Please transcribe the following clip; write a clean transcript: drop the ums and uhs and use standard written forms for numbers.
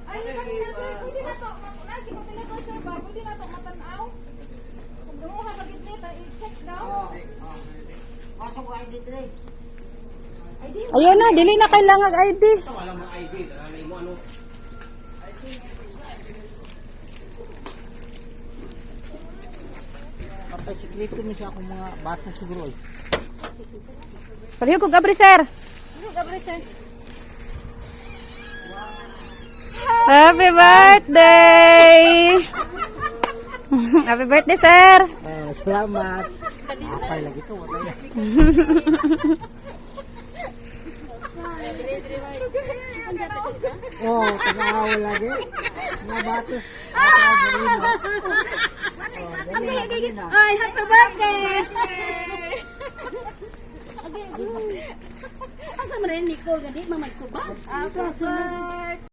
Ay, kanina, sir, pwede na to. Lagi ko talaga, sir, ba? Pwede na to matanaw. Kung dumuha ka gid nita, i-check daw. Pasok ko ID dire. Ayun na, dili na kailangan ID. Wala mga ID, tanan mo ano. Kapag sikreto mi sa akong mga bato siguro. Eh. Palihog ko gabri, sir. Ano, Gabriel, sir? Happy birthday! Happy birthday, sir! Ah, salamat. Apay lagi to, wala na. Oh, tanaw lagi. Mga batos. Ay, happy birthday! Asa man rin Nicole gani mamay ko ba? Happy birthday!